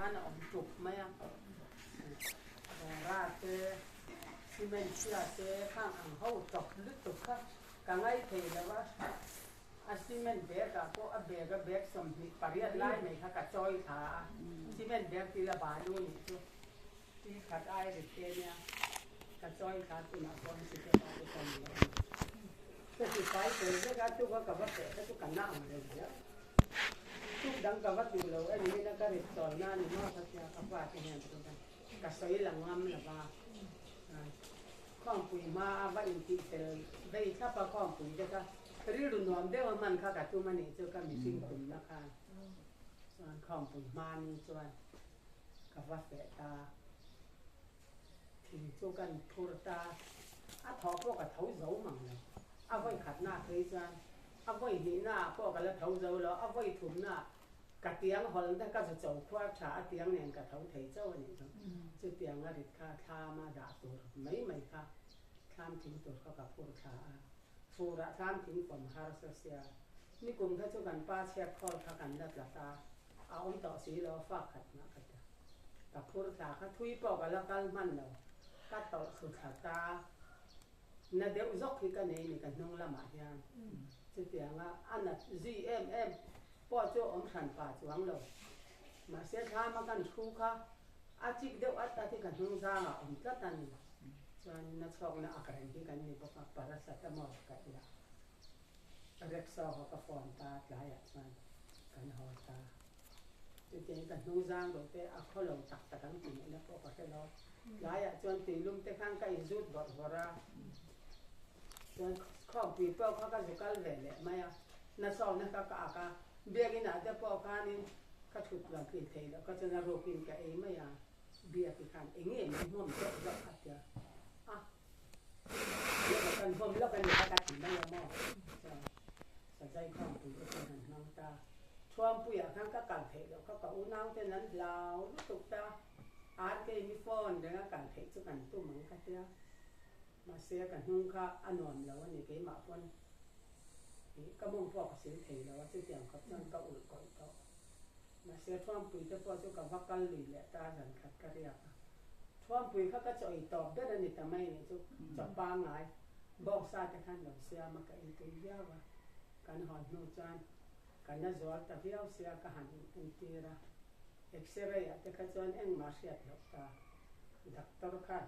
khan a awm tuk mai a, Rora te, cement chhia te khang ang ho tawp lutuk kha ka ngai thei lo a, a cement bag ah pawh a bag a bag 28 lai mai kha ka chawi thla a, cement bag tih la balu nih chu ti khat ai rit te nia ka chawi thla tunah pawh an site pa te chuan lo a ni. Ka ti fai fel vek a, tuka ka va feh kha chu ka na ang reng viau. Tuk dang ka va duh lo e nimin a ka rit tawi na ni maw ka tia ka pa te hian chu ka sawi lang ngam lo va. Khawmpui hma a va intih fel vei thlap a khawmpui te kha rilru nuam deuh a hman kha ka tum a nih chu ka mihring tumna khan chuan khawmpui hma ni chuan ka va feh ta. Thing chu kan phur ta, a thawh pawh ka tho zo mang lo. A vawi khatna phei chuan a vawi hnihna ah pawh ka la tho zo lo, a vawi thumna ah ka tiang hawlna ka zu cho khuar tha a tiang nen ka tho thei chauh a nih chu. Chutiang a rit kha thlam a dah tur mai mai kha thlam thing tur kha ka phur thla a, fur ah thlam thing fawm harsa sia. Nikum kha chu kan pa chhiat khawl kha kan la tla ta, a awm tawh si lo fak khat mah ka ti. Ka phur thla kha thui pawh ka la kal hman lo, ka tawlh thlu thla ta. Na deuh zawk hi ka nei ni ka hnung lamah hian. Chutianga a nat zui em em pawh chu awm hran pah chuang lo. Mahse thlama kan thu kha a chik deuh at at hi ka hnung zangah awm tlat a ni. Chuan na chhawkna ak reng hi kan ni bawk a, paracetamol ka ei a. Rickshaw kha ka phone ta tlaiah chuan kan haw ta. Chutiang ka hnung zang deuh te a khaw lo tak tak ang tih ngaihna pawh ka hre lo. Tlaiah chuan tuilum te khan ka inzut bawrh bawrh a, chuan khawmpui pawh kha ka zu kal ve leh mai a, nasawmna kha ka ak a, biakin ah te pawh khanin ka thut tluan tih theih loh kha chuan a rukin ka ei mai a, biaki khan eng nge min hmawm zawk zawk a tia a, kan hmawm lawk a ni kha ka ti mai a maw? Chuan Sazai khawmpui te chuan han hmang ta. Thuampuiah khan ka kal theih loh kha ka unauten an hlau lutuk ta. RK mi phone renga kal theih chu kan tum ang ka tia. Mahse ka hnung kha a nuam lo a ni keimah pawn ih ka mawng pawh ka sil thei lo a chutiang khawp chuan ka ulh kawih tawh. Mahse Thuampui te pawh chu ka va kal lui leh ta zan khat ka riak a. Thuampui kha ka chaw ei tawp ber a ni ta mai nih chu chaw pangngai bawksa te khan lo siam a ka ei tui viau a. Kan hawn hnu chuan ka na zual ta viau sia ka han in entir a, X-ray ah te kha chuan engmah hriat loh ta. Doctor khan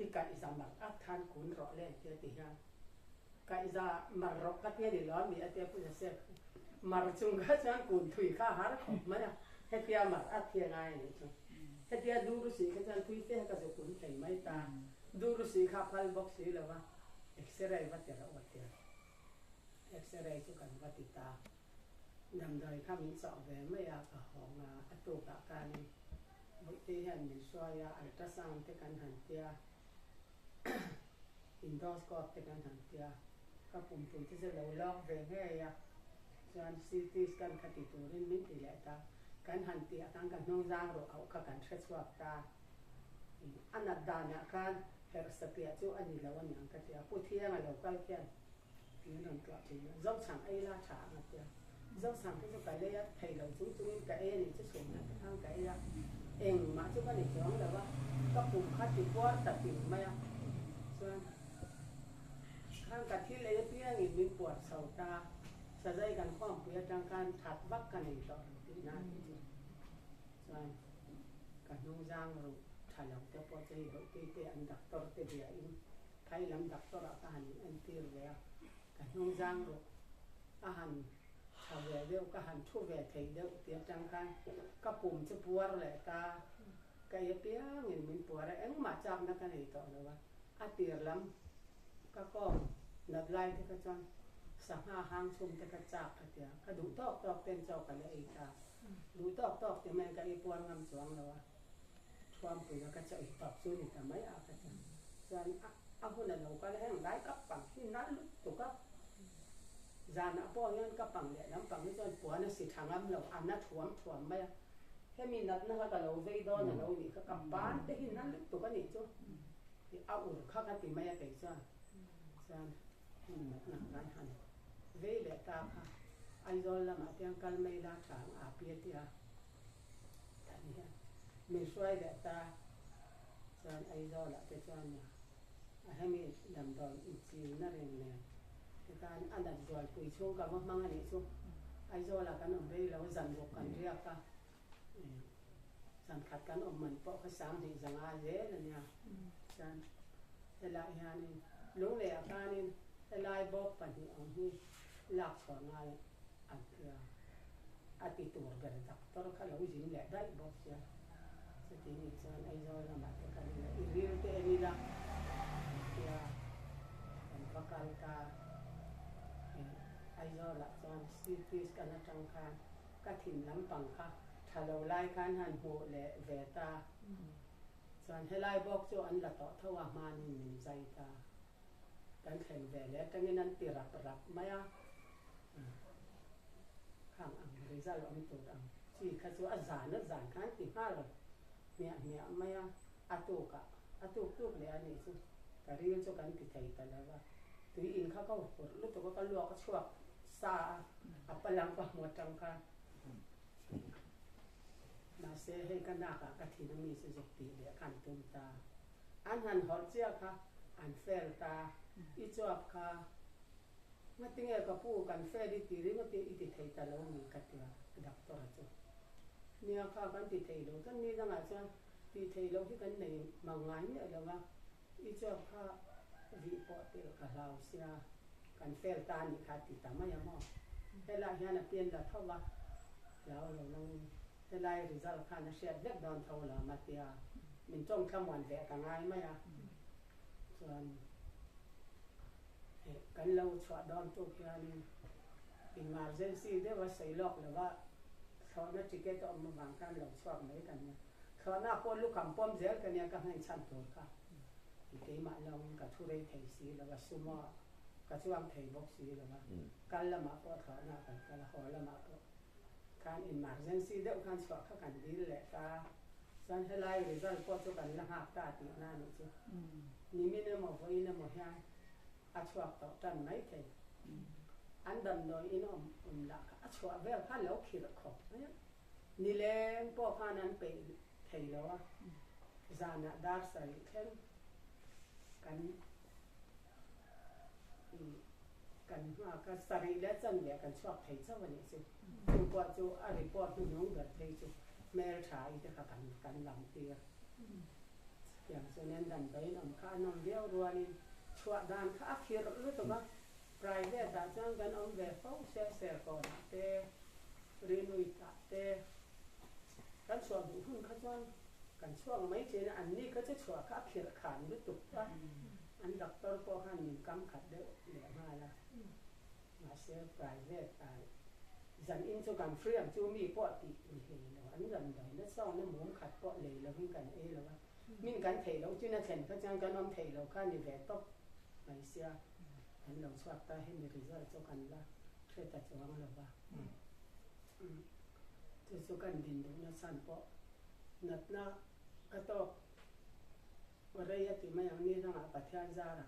i kaihza mar at khan kun rawh le tia ti hian kaihza mar rawh ka tia ni lo a mi a tia Pu Joseph mar chung kha chuan kun thui kha a har khawp mai a, hetia mar at hi a ngai a nih chu. Hetia dur si kha chuan thui fe ka zu kun thei mai ta, dur si kha a phal bawk si lo a, X-ray va ti rawh a tia. X-ray chu kan va ti ta. Damdawi kha min chawh ve mai a, ka hawng a, a tukah khanin Bawihte hian min hruai a, ultrasound te kan han tia, endoscope te kan han tia, ka pumpui te chu lo lawk ve ngei a, chuan CT scan kha ti turin min ti leh ta, kan han tih ah khan ka hnung zang ruh auh kha kan hre chhuak ta, a nat danah khan herh satliah chu a ni lo aniang ka ti a, Pu Thianga lo kal khian min rawn tuah thin a, Zochhang ei la tha ang a tia, Zochhang te chu ka lei a, thei lo chung chungin ka ei a nih chu chhum khat te khan ka ei a, engmah chu ka ni chuang lo a, ka pum kha ti puar ta ting mai a, chuan khan ka thil ei apiangin min puar chho ta, Sazai kan khawmpui atang khan that vak ka nei tawh lo tihna a nih chu, chuan ka hnungzang ruh tha lo te pawh chu hei Bawihpui te an doctor te biain Phai lam doctor ah ka han in entir ve a, ka hnung zang rawh a han tha ve deuh, ka han thu ve thei deuh tih atang khan ka pum chu puar leh ta, ka ei apiangin min puar a, engmah chakna ka nei tawh lo a, a tir lam ka kawng nat lai te kha chuan sangha hang chhum te kha chak ka tia, ka duh tawk tawk ten chaw ka la ei ta, duh tawk tawk ti mai ka ei puar ngam chuang lo a. Thuampui a ka chaw ei tawp chu ni ta mai a ka ti. Chuan a hun a lo kal a heng lai ka pang hi nalh lutuk a, zanah pawh hian ka pang leh lampang hi chuan puan a si tha ngam lo, a na thuam thuam mai a. Hemi natna kha ka lo vei dawn a lo nih kha, ka ban te hi nalh lutuk a nih chu, a ur kha ka ti mai a kei chuan. Chuan hemi natna kan han vei leh ta kha Aizawl lamah te hian kal mai la tha ang a pi a ti a. hruai leh ta. Chuan Aizawlah te chuan a hemi damdawi inchilna reng nen tikhan a nat zualpui chhung ka va hmang a nih chu. Aizawlah kan awm rei lo, zan ruk kan riak a, zan khat kan awm man pawh kha 2000 zel a nia. Chuan helaiah hianin Lungleiah khanin helai bawk pahnih ang hi lak chhuah ngai an tia a ti tur ber doctor kha lo zin leh daih bawk sia. Chuti nih chuan Aizawl lamah te kal ila i ril te en ila tia kan va kal ta. Aizawlah chuan CT scan atang khan ka thin lampang kha tha lo lai khan han hmuh leh ve ta. Chuan helai bawk chu an la tawh tho a hmanin min zai ta. Kan thlen ve leh atangin an ti rap rap mai a, khang ang result awm tur ang chi kha chu a zan a zan khan ti nghal hmiah hmiah mai a, a tukah a tuk tuk leh a nih chu ka ril chu kan ti thei ta lo va, tui in kha ka hupurh lutuk a ka luak a chhuak sa a, a palang ka hmu atang khan mahse hei ka nakah ka thin a mi chu zuk tih leh khan tum ta. An han hawlh chiah kha an fail ta, i chuap kha ngatinge ka pu kan fail i ti ringawt i i ti thei ta lo mi ka ti a, doctor a chu nia kha kan ti thei lo chuan mi dangah chuan tih theih loh hi kan nei mang ngai miah lo a, i chuap kha vih pawh tel ka hlau sia kan fail ta anih kha ti ta mai a maw, helaiah hian a pian la tho va hlau lo langin helai result khan a hriat vek dawn tho la ma tia. Min tawng thlamuan ve ka ngai mai a, chuan kan lo chhuah dawn tuk hianin emergency deuha sawi lawk lova thlawhna ticket a awm avang khan lo chhuak mai ka nia. Thlawhna pawh lukham pawm zel ka nia ka nghen chhan tur kha keimah lawngin ka thu rei thei si lova, sumo ah ka chuang thei bawk si lova, kal lamah pawh thlawhna kan kal a, haw lamah pawh Khan emergency deuh khan chhuah kha kan dil leh ta. Chuan helai result pawh chu kan la nghak ta tihna a nih chu. Nimin emaw vawiin emaw hian a chhuak tawh tan mai thei. An damdawi in awm awm lah kha a chhuah vel khan lo khirh khawp mai a. Nileng pawh khan an peih thei lo a. Zanah dar sarih thleng kan Kan nghak a, sarih leh chanve kan chhuak thei chauh a nih chu. Chu pawh chu a report hnuhnung ber phei chu hmeltha i te kha kan kan lam tir. Chutiang chuan an damdawiin awm kha a nawm viau rualin chhuah dan kha a khirh lutuk a, private ah chuan kan awm ve fo se Serkawnah te, Rinuitah te kan chhuah duh hun kha chuan kan chhuak mai thin a, anni kha chu chhuah kha a khirh khan lutuk a. An doctor pawh khan min kam khat deuh leh nghal a, mahse private ah zan in chu kan free ang chu mi pawh tih ni hlei lo, an damdawi na sawng na mum khat pawh lei lovin kan ei lo a, min kan theih loh chin a thlen kha chuan kan awm theih loh kha ni ve tawp mai sia, kan lo chhuak ta hemi result chu kan la hre ta chuang lo va, chu chu kan din duhna chhan pawh natna ka tawk. Rei a ti mai ang, ni dangah Pathian zarah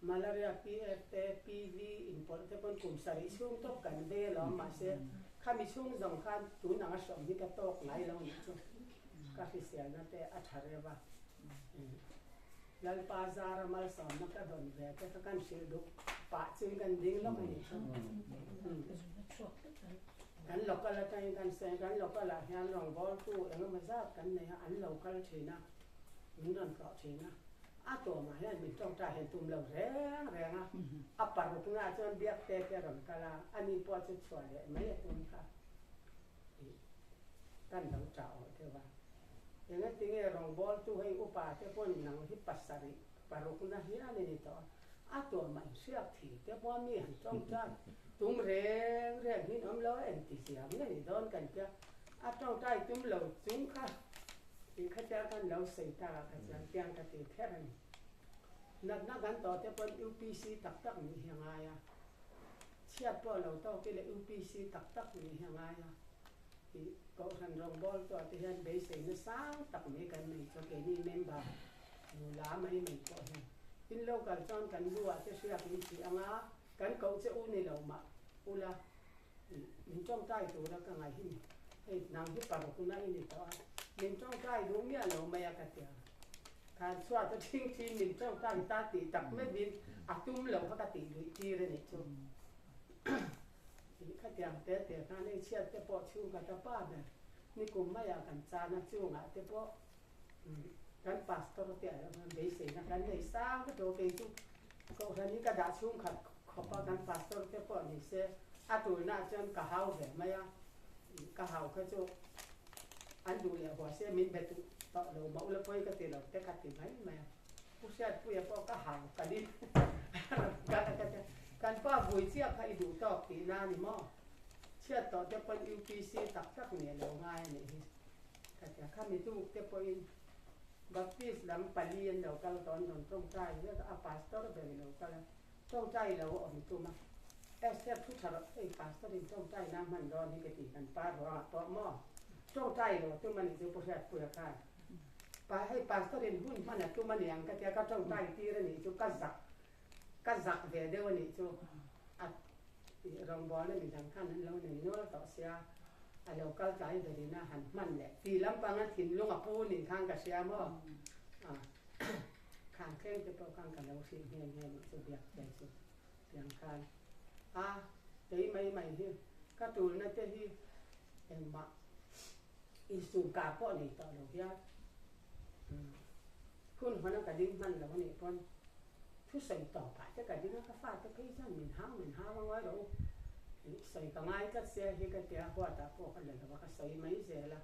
Malaria PF te PV inpawlh te pawn kum sarih chhung tawp kan ve alawm mahse khami chhung zawng khan tun anga hrawm hi ka tawk ngai lo nih chu ka hriselna te a tha reuh a, Lalpa zara malsawmna ka dawn ve te kha kan hrilh duh pah chuin kan ding lawk a nih chu. Kan local atangin kan sawi a, kan local ah hian rawngbawltu eng emaw zat kan nei a, an lo kal thin a, min rawn tlawh thin a, a tawmah hian min tawngtai hian tum lo reng reng a, a paruknaah chuan biakte te a rawn kal a, ani pawh chu chhuah leh mai a tum kha tih kan lo chah awh deuh a. Engatinge rawngbawltu hei upa te pawn nang hi pasarih parukna hian i ni tawh a, A tuamah in hriak thi te pawh mi han tawngtai tum reng reng hi an awm lo a, engti zia nge ni dawn kan tia, a tawngtai tum lo chung kha tih kha tia kan lo sawi tak ah kha chuan tiang ka ti kher a ni. Natna kan tawh te pawn UPC tak tak nih hi a ngai a, chhiat pawh lo tawk ila UPC tak tak nih hi a ngai a tih Kohhran rawngbawl tuah te hian beiseina sang tak mai kan nei chu keini member Nula mai mai pawh hian in lo kal chuan kan lu ah te hriak in thih anga kan koh che u ni lo mah ula min tawngtai tura ka ngaih hi ni. Hei nang hi paruk na i ni tawh a. Min tawngtai duh miah lo mai a ka ti a. Khan chhuat a thing thin min tawngtai ta tih tak meuhin a tum lo kha ka tih luih tir a nih chu. Tih khatiang te te khan hei chhiat te pawh chhungkhat a pa ber nikum maiah kan chan a chungah te pawh kan pastor te ah hian beiseina kan nei sang vek lo kei chu kohhran hi ka dah chhungkhat khawp a kan pastor te pawh ni se a tulna ah chuan ka hau ve mai a ka hau kha chu an duh leh huah se min be duh tawh lo mah ula pawi ka ti lo te ka ti mai mai a Pu Hriatpuia pawh ka hau ka ni kan pa vui chiah kha i duh tawk tihna a ni maw chhiat tawh te pawn UPC tak tak nih a lo ngai a nih hi. Ka ti a, khami tuk te pawhin Baptist lam pali an lo kal tawh an rawn tawngtai vek a, a pastor ber i lo kal a, tawngtai lo a awm tum a, Esther thu tha rawh, hei pastor in tawngtai na hman dawn hi ka ti kan pa ruangah pawh maw tawngtai lo tum a nih chu Pu Hriatpuia khan pa hei pastor in hun hman a tum a niang ka ti a, ka tawngtai tir a nih chu ka zak ka zak ve deuh a nih chu a rawngbawlna midang khan an lo nei nual tawh sia a lo kal tlai berin a han hman leh ti lampanga thinlung a pu nih khan ka hria maw a khan thleng te pawh khan ka lo hrih nghe nghe nih chu biak che chu tiang khan a kei mai mai hi ka tulna te hi engmah insum kar pawh nei tawh lo hian Hun hmana ka ding hman lo anih pawn thusawi tawpah te ka ding a, ka fate phei chuan min hau min hau a ngawi rawh u, sawi ka ngai tlat sia hi ka tia huatah pawh ka la lo a, ka sawi mai zel a,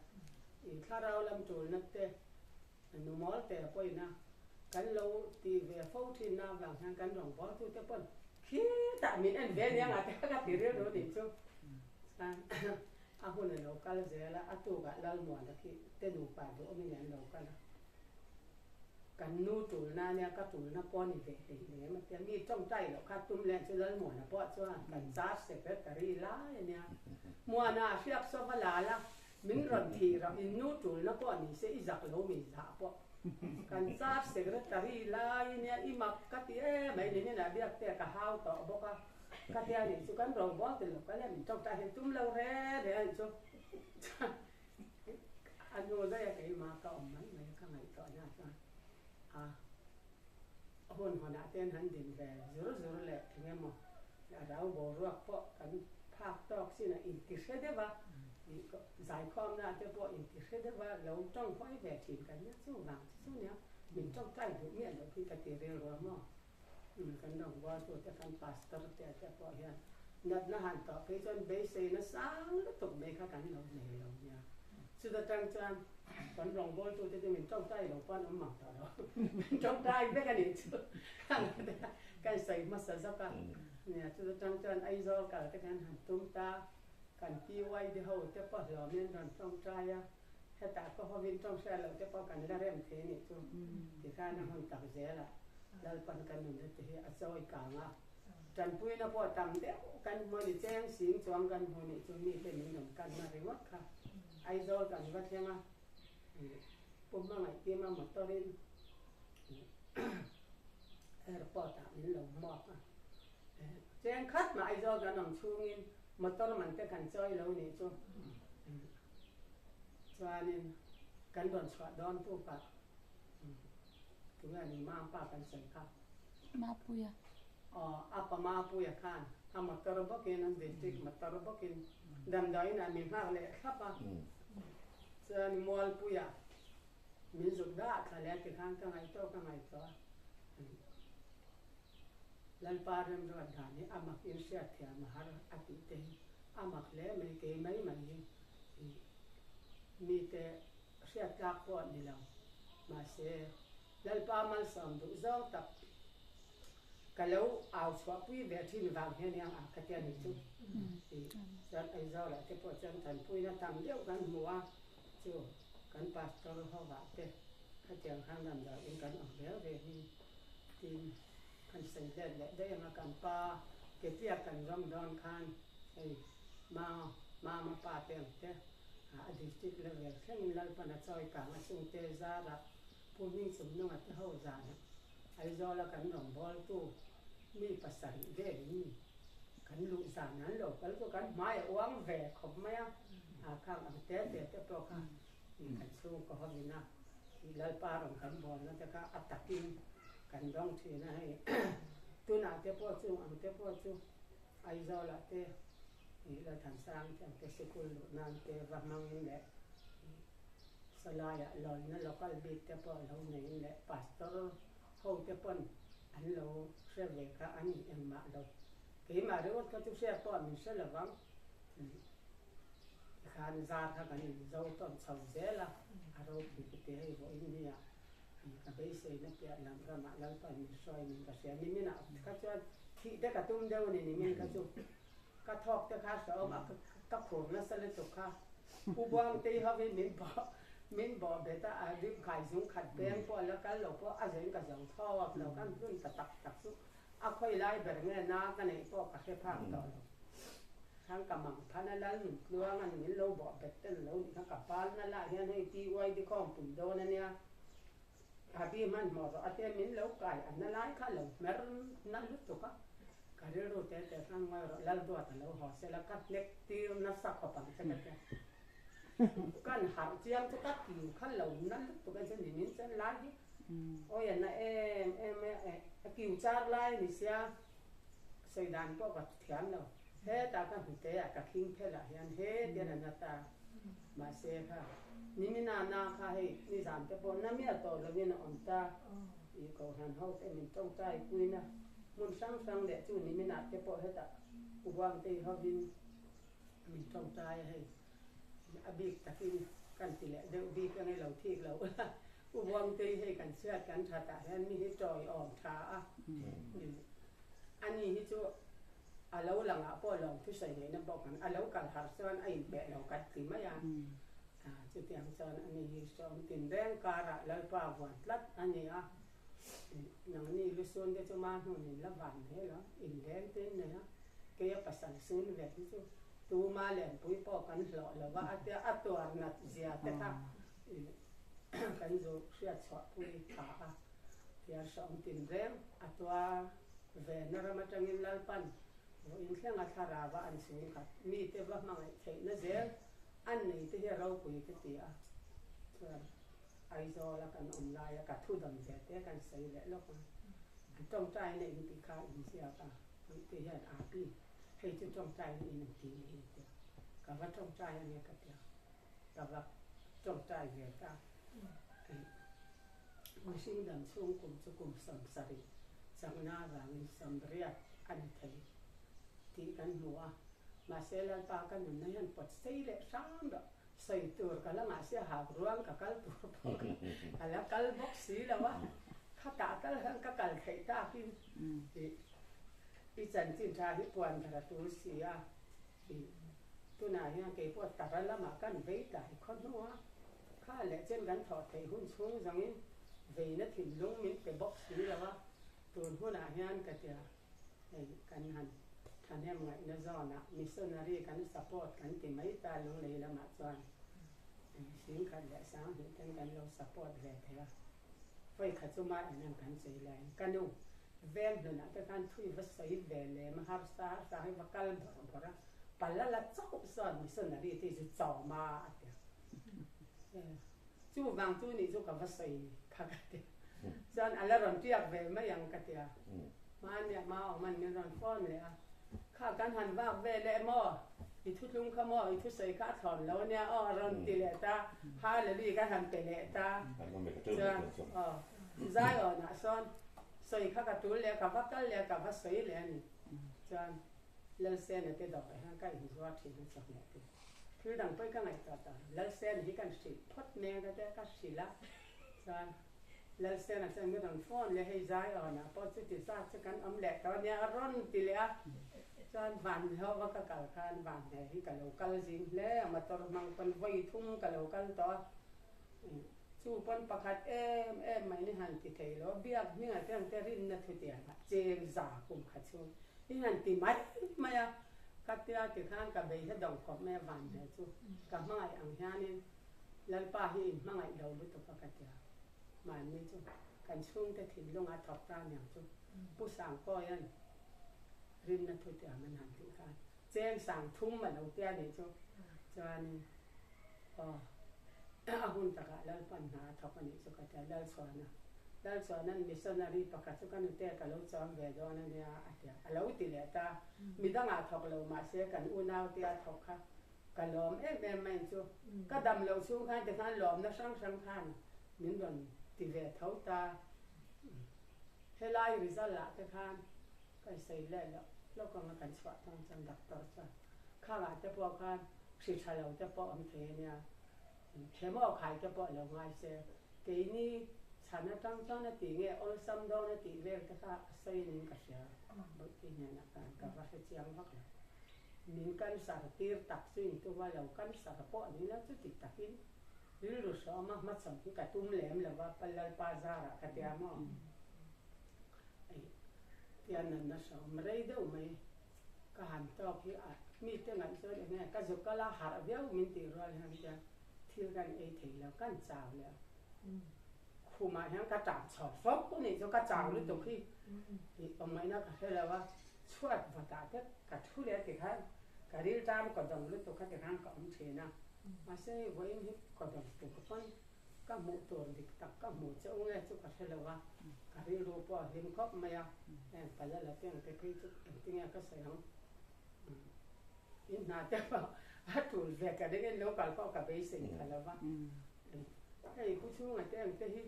i thlarau lam tulna te nu mawl te pawhin a kan lo tih ve fo thin na avang hian kan rawngbawltu te pawn khitah min en ve nia ngah te ka ti rilru nih chu chuan a hun a lo kal zel a, a tukah Lalmuana khi te nupa duhawmin an lo kal a. Kan nu tulna ania ka tulna pawh a ni ve hlei lem a tia, mi tawngtai loh kha tum leh chu Lalmuana pawh chuan kan charge secretary lai ania. Muana hriak sawva la la, min rawn thih rawh, in nu tulna pawh ni se i zak lo mi zah pawh. Kan charge secretary lai ania i mak ka ti em ai nimin ah biak te ka hau tawh bawk a, ka tia nih chu kan rawngbawl ti lo ka lem tawngtai hian tum lo re re a nih chu. A hnu daih a keimah ka awm mai mai a ka ngaihtuah na chuan a hun hawnah te an han din ve zur zur leh eng emaw a rau boruak pawh kan phak tawk chin a inti hre deuh a zaikhawmna te pawh inti hre deuh a lo tawng hawi ve thin kan nia chuvang chu chu nia min tawngtai duh miah loh hi ka ti rilru a maw. Kan rawngbawltute kan pastor te te pawh hian natna han tawh phei chuan beiseina sang lutuk mai kha kan lo nei lo nia. Chuta tang chuan kan rawngbawltute chu min tawngtai lo pawh an awm mang tawh lo. Min tawngtai vek a nih chu kan sawi hmasa zawk a. Nia chuta tang chuan Aizawl kal te khan han tum ta, kan PYD ho te pawh hlawmin an rawn tawngtai a, hetah ka hovin tawng hriat loh te pawh kan la rem thei a nih chu tikhan a hun tak zel a. Lalpan kan nunna te hi a chawi kang a, tanpuina pawh tam deuh kan hmu a ni, cheng sing chuang kan hmu nih chu mite min rawn kanna ringawt kha Aizawl kan va thleng a, Pu Hmangaihkima motor in airport ah min lo hmuak a, cheng khat mah Aizawl kan awm chhungin motor man te kan chawi lo nih chu chuanin kan rawn chhuah dawn tukah. Tunge ni Mampa kan sawi kha? Mapuia. Aw, apa Mapuia khan a motor bawkin, an district motor bawkin damdawiin ah min nghak leh thlap a. Chuan Mualpuia min zuk dah thla leh a ti khan ka ngaihtuah ka ngaihtuah a. Lalpa remruat dan hi a mak in hriatthiam a har a tih te hi a mak hle mai kei mai mai hi mite Hriat tlak pawh ni lo. Mahse, Lalpa malsawm duh zawng tak ka lo au chhuahpui ve thin vang hian iang a ka tia nih chu. Tih chuan Aizawlah te pawh chuan tanpuina tam deuh kan hmu a, chu kan pastor hovah te khatiang khan damdawiin kan awm reu ve hi tin kan sawi let leh daih ang a, kan pa ketia kan rawng dawn khan hei mama pa te ang te A district level thlengin Lalpan a chawi kang a chungte zarah Pu Hmingchumnunga te ho zanah Aizawla kan rawngbawltu mi pasarih velin kan luh zan an lo kal chu kan hmai a uang ve khawp mai a, a khang ang te te te pawh kha. Kan chhungkaw hovin a i Lalpa rawn kan bawlna te kha a takin kan dawng thin a hei. Tunah te pawh chung ang te pawh chu Aizawlah te i Lalthansang te ang te sikul luh nan te va hmangin leh i sawlaiah lawina local bik te pawh lo neiin leh pastor ho te pawn an lo hre ve kha a ni engmah lo. Keimah ringawt kha chu hriat pawh min hre lovang. Tikhan zar kha kan inzo tawn chho zel a, a ropui ka ti hei vawiin nia ka beiseina piah lam ramah Lalpan min hruai min ka hria. Niminah kha chuan thih te ka tum deuh a ni, nimin kha chu ka thawk te kha hrehawm a, ka khur nasa lutuk kha. Pu Buangtei hovin min bawh min bawh bet a, a rim khai zung khat peng pawh la kal lo pawh a zeng ka zo thawk lo, kan hlun ta tak tak chu A khawi lai ber nge na ka neih pawh ka hre phak tawh lo. Khan ka mang phan a lal nun tluang a min lo bawh bet tel lo nih kha ka pal na lah hian hei TYD khawm pui dawn a nia. Abi hmanhmawh rawh a tia min lo kai an na lai kha lo hmer na lutuk a. Ka rilru te te khan ngawi rawh lal duat a lo haw sela ka hnek tir nasa khawp ang che ka tia. Kan harh chiang chu ka tiu kha lo na lutuk a chuan nimin chuan lai hi Awi a na em em e, a kiu char lai a ni sia, sawi dan pawh ka thiam lo. Hetah ka hnute ah ka khing phel ah hian he tian a na ta. Mahse kha nimina na kha hei nizan te pawh na miah tawh lovin a awm ta. I kohhran ho te min tawngtai puina hmun hrang hrang leh chu nimina te pawh hetah Ubuangtei hovin min tawngtai a hei. A bik takin kan ti leh deuh bik ange lo thik lo ula. U Buangtei hei kan chhiat kan that ah hian mi hi tawi awm tha a, ani hi chu a lo lang ah pawh lawm thusawi ngaihna bawk ang, a lo kal har chuan a inhmeh lo kan ti mai a, chutiang chuan ani hi hreawm tinreng karah Lalpa vuan tlat a ni a, nangni lusun te chu ma hnun in la van mai lo, inleng te in nei a, keia pasal sun ve hi chu tuma lenpui pawh kan hlawh lo va a tia a tuar nat zia te kha. Kan zu hriat chhuah pui tha a, tia hreawm tinreng a tuar ve na ram atangin Lalpan vawiin thlenga thlarava an chhungkhat mite va hmangaih theihna zel an nei te hi a ropui ka ti a, chuan Aizawla kan awm laia ka thu dawn ve te kan sawi leh lawk a, an tawngtaina in tih kha inziak a, puihte hian Api hei chu tawngtaina in an ti ni a tia, ka va tawngtai ange ka tia. Ka va tawngtai ve ta. Mihring dam chhung kum chu kum 70 chakna avangin 80 a ni thei tih kan hmu a. Mahse Lalpa ka nunna hian pawt sei leh hram rawh. Sawi tur ka la ngah sia hak ruang ka kal tur pawh ka la kal bawk si lo a. Khatah tal hian ka kal theih takin i chanchin tha hi puan ber a tul si a. Tunah hian kei pawh tara lamah kan vei tlai khaw hnu a, kha leh chen kan thawh theih hun chhung zawngin veina thinlung min pe bawk si lo a, tun hunah hian ka tia hei kan han thahnem ngaihna zawnah missionary kan support kan ti mai ta lunglei lamah chuan 10,000 leh 2000 ten kan lo support ve thei a, vawikhat chu mah en ang kan chei laiin ka nu Veng hnunah te khan thui va sawi ve lem a, harsa harsa hi va kal bawrh bawrh a, pal a la chauh sawn missionary te hi chu chawm a a ti a. Chuvang chu nih chu ka va sawi kha ka ti a. Chuan a la rawn tiak ve mai ang ka ti a. Hmania hma awm an min rawn phone leh a, kha kan han vak ve leh maw, i thutlung kha maw, i thusawi kha a thlawn lo ania aw a rawn ti leh ta, Hallelujah kan han pe leh ta. Chuan aw Zion-ah sawn Sawi kha ka tul leh a, ka va kal leh a, ka va sawi leh a ni. Chuan Lalsena te dawrah hian ka inzuar thin a chawhmeh te. Thil dang pawhin ka ngaihtuah tawh lo. Lalsena hi kan hrilh phawt mek a tia ka hrilh a. Chuan Lalsena chuan min rawn phone leh hei Zion-ah pawh chuti zat chu kan awm leh tawh a nia a rawn ti leh a. Chuan Vanhlova ka kal khan Vanhne hi ka lo kal zing hle a, motor hmang pawn vawi thum ka lo kal tawh a. Chu pawn pakhat em em mai ni han ti thei lo, biak hmingah te ang te rinna thutiang ah cheng za kum khat chhung i han ti mai mai a, ka tia ti khan ka bei he dawng khawp mai a van ve chu ka hmangaih ang hianin Lalpa hi in hmangaih lo lutuk a ka tia, mahni chu kan chhungte thinlunga thawk ta niang chu Pu Sangkawia'n rinna thutiang an han tih khan cheng sang thum a lo tia nih chu chuanin aw. A hun takah Lalpan hna a thawk a nih chu ka ti a, Lalchhuana. Lalchhuana'n missionary pakhat chu ka nute ka lo chawm ve dawn a nia a ti a, a lo ti leh ta. Midangah thawk lo mahse kan unaute a thawk kha ka lawm em em mai chu. Ka dam loh chhung khan tikhan lawmna hrang hrang khan min rawn ti ve tho ta. Helai result ah te khan kan sawi leh loh hlawk anga kan chhuah tang chuan doctor chuan khangah te pawh khan hri tha lo te pawh awm thei a nia, chemo khai te pawh lo ngai se, keini chhan atang chuan a ti nge awlsam dawn a tih vel te kha a sawi nin ka hria, Bawihte hnenah khan ka va hre chiang vak lo. Min cancer tir tak chu intum a, lo cancer pawh ni lo chuti takin Rilru hrawma hmachhawn hi ka tum lem lo va, Lalpa zarah ka tia maw? Ei, tia natna hrawm rei deuh mai ka han tawk hi a, mite ngaih chuan eng nge ka zuk kal a harh viau min tih rual hian tia thil kan ei thei lo, kan chau leh a. Khumah hian ka tap chhawk fawk nih chu ka chau lutuk hi tih awm ngaihna ka hre lo a, chhuat vatah te ka thu leh tikhan ka riltam ka dawng lutuk kha tikhan ka awm thin a, mahse vawiin hi ka dawng tur pawn ka hmuh tur dik tak ka hmuh che u nge chu ka hre lo a, ka rilru pawh a hlim khawp mai a, heng pala la teng te phei chu engtinge ka sawi ang, in hna te pawh a tul ve ka ring in lo kal pawh ka beisei tha lo va. Hei pu chhunga te ang te hi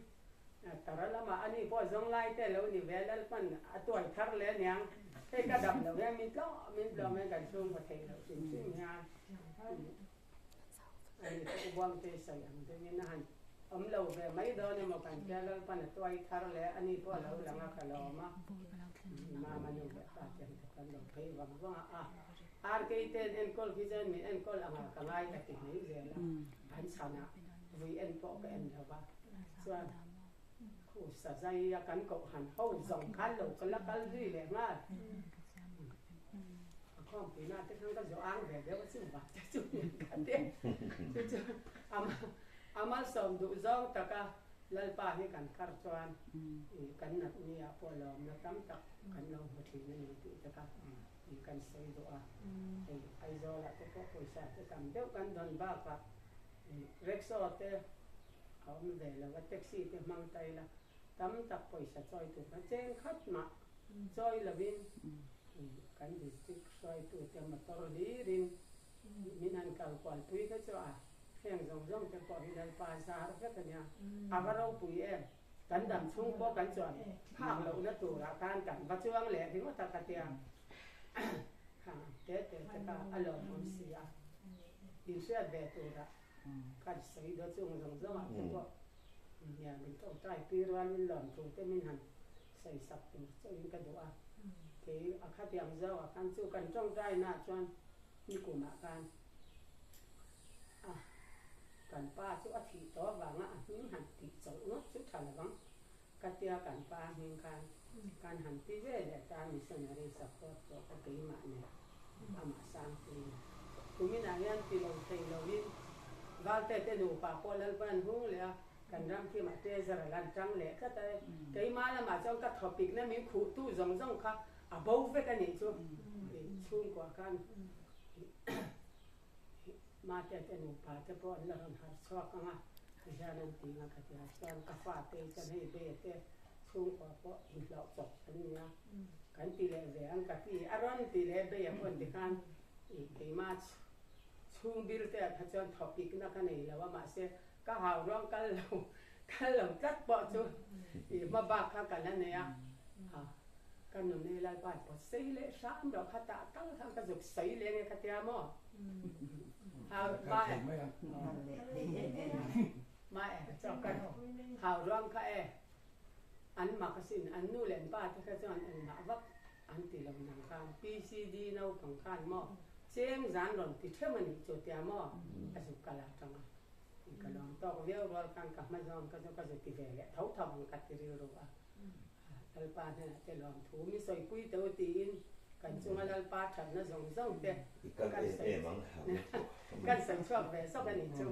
tara lamah ani pawh zawng lai te lo ni ve Lalpan a tuai thar leh aniang hei ka dam lo hian min tlawm min tlawm hian kan chhungkaw theih loh hrim hrim hian ani pawh ubuangte sawi ang deuhin a han awm lo ve mai dawn emaw kan tia Lalpan a tuai thar leh ani pawh a lo lang a ka lawm a mama nu leh pa te ang te kan lo phei vang vang a a RK ten enkawl khi chuan min enkawl anga ka ngai ka ti mai zel a. An chhanah vui en pawh ka en lo va, chuan khu sazai a kan kohhran ho zawng khan lo ka la kal zui leh nghal. A khawmpuina te khan ka zawh ang ve deuh a chu vak te chu nia ka ti. Chu chu a malsawm duh zawng taka Lalpa hi kan thar chuan kan natni ah pawh lawmna tam tak kan lo hmu thin a ni tih te kha kan sawi duh a, hei Aizawlah te pawh pawisa te tam deuh kan dawn bakah rickshaw te a awm ve lo a, taxi te hmang ta ila tam tak pawisa chawi tur kha cheng khat mah chawi lovin kan district hruaitute motor hlirin min han kal kual pui kha chu a heng zawng zawng te pawh hi Lalpa zar vek a nia, a va ropui em. Kan dam chhung pawh kan chuan phak lohna turah khan kan va chuang leh ringawt a ka tia. Khang ang te te te kha a lawmawm si a. Inhriat ve turah kan sawi daw chung zawng zawngah te pawh nia min tawngtai pi rualin lawmthu te min han sawi sak tur chauhin ka duh a. Kei a khatiang zawkah khan chu kan tawngtainaah chuan nikumah khan a Kan pa chu a thih tawh avanga a hming han tih chawlh ngawt chu tha lo vang. Ka tia kan pa hming khan kan han ti ve leh ta missionary support pawh ka keimah nen amah Sangpui nen. Kuminah hian ti lo thei loin Valte te nupa pawh Lalpan an hung leh a, kan ram thimah treasure a lan tang leh tlat a e. Keimah lamah chuan ka thawpikna min khuhtu zawng zawng kha a bo vek a nih chu chhungkua khan. Mate te nupa te pawh an la rawn harh chhuak ang a, ti hian an ti ang a ka ti a, chuan ka fate chuan hei be te chhungkua pawh inhlawh chawp an ni a, kan ti leh ve ang ka ti, a rawn ti leh bei a pawn tikhan ih keimah chhung bil te ah kha chuan thawpikna ka nei lo a, mahse ka hau ruang kal lo kal lo tlat pawh chu ih hma bak kha ka la nei a, Ka nun hi Lalpa in pawt sei leh hram rawh kha tah tal khan ka zuk sawi leh nge ka tia maw? Hau ma e ma e chaw ka hau ruang kha e an mak asin an nu leh an pa te kha chuan engmah vak an ti lo nang khan PCD naupang khan maw cheng zan rawn ti ṭheuh a nih chu tia maw a zuk kal atang a ka lawm tawk viau rual khan ka hma zawn kha chu ka zu ti ve leh tho tho ang ka ti rilru a. Lalpa hnenah te lawmthu mi sawipui teu tiin kan chunga Lalpa thatna zawng zawng te kan sawi chhuak ve zawk a nih chu.